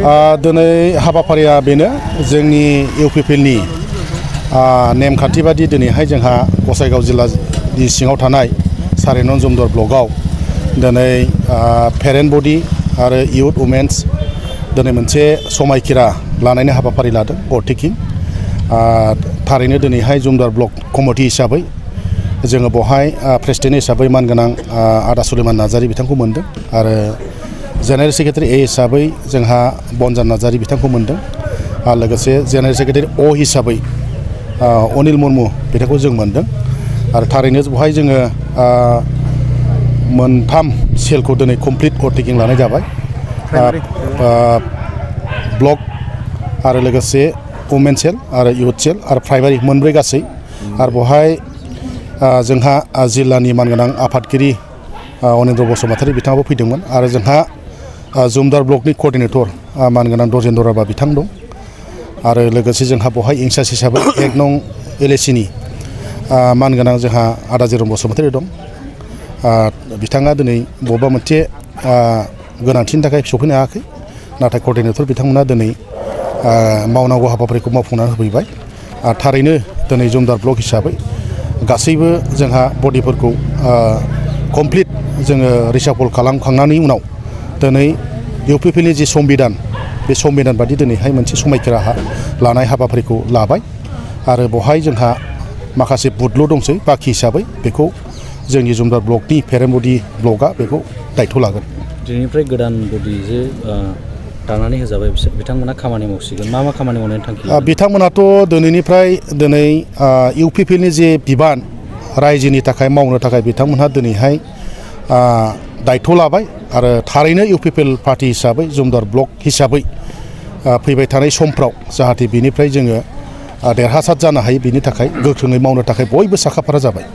दिनै हाबाफारिया बेनो जोंनि इउपिपिएलनि नेमखान्थि बादि दिनैहाय जोंहा गसाइगाव जिल्लानि सिङाव थानाय 4 नं जमदुवार ब्लकआव दिनै पेरेन्ट बडि आरो इउथ वुमेन्स दिनै मोनसे समायखिरा लानायनि हाबाफारि लादों अभारटेकिं थारैनो दिनैहाय जमदुवार ब्लक कमिटि हिसाबै जोङो बेवहाय प्रेसिडेन्ट हिसाबै मानगोनां आदा सुलेमान नार्जारी बिथांखौ मोनदों आरो जेनेरेल सेक्रेटारि ए हिसाबै जोंहा बनजान नार्जारी बिथांखौ मोनदों आरो लोगोसे जेनेरेल सेक्रेटारि अ हिसाबै अनिल मुर्मु बिथांखौ जों मोनदों आरो थारैनो बेवहाय जोङो मोनथाम सेलखौ दिनै कमप्लिट अभारटेकिं लानाय जाबाय ब्लक आरो लोगोसे वुमेन सेल आरो इउथ सेल आरो प्राइमारि मोनब्रै गासै आरो बेवहाय जोंहा जिल्लानि मानगोनां आफादगिरि अनिन्द्र बसुमतारी बिथाङाबो फैदोंमोन आरो जोंहा जमदुवार ब्लकनि कर्डिनेटर मानगोनां दजेन्द्र राभा बिथां दं आरो लोगोसे जोंहा बेवहाय इंसार्ज हिसाबै 1 नं एलएसिनि मानगोनां जोंहा आदा जिरन बसुमतारी दं बिथाङा दिनै बबेबा मोनसे गोनांथिनि थाखाय सफैनो हायाखै नाथाय कर्डिनेटर बिथांमोना दिनै मावनांगौ हाबाफारिखौ मावफुंनानै होफैबाय थारैनो दिनै जमदुवार ब्लक हिसाबै गासैबो जोंहा बडिफोरखौ कमप्लिट जोङो रिसाफल खालामखांनायनि उनाव दिनै इउपिपिएलनि जि संबिधान बे संबिधान बादि दिनैहाय मोनसे समायखिरा लानाय हाबाफारिखौ लाबाय आरो बेवहाय जोंहा माखासे बुथल' दंसै बाखि हिसाबै बेखौ जोंनि जमदुवार ब्लकनि पेरेन्ट बडि ब्लकआ बेखौ दायथ' लागोन दिनैनिफ्राय गोदान बडि जे दानानै होजाबाय बिथांमोना खामानि मावसिगोन मा खामानि मावनायनि थांखि बिथांमोनाथ' दिनैनिफ्राय इउपिपिएलनि जे बिबान रायजोनि थाखाय मावनो थाखाय बिथांमोनहा दिनैहाय दायथ' लाबाय आरो थारैनो इउपिपिएल पार्टि हिसाबै जमदुवार ब्लक हिसाबै फैबाय थानाय समफ्राव जाहाथे बिनिफ्राय जोङो देरहासार जानो हायो बिनि थाखाय गोख्रोङै मावनो थाखाय बयबो साखाफारा जाबाय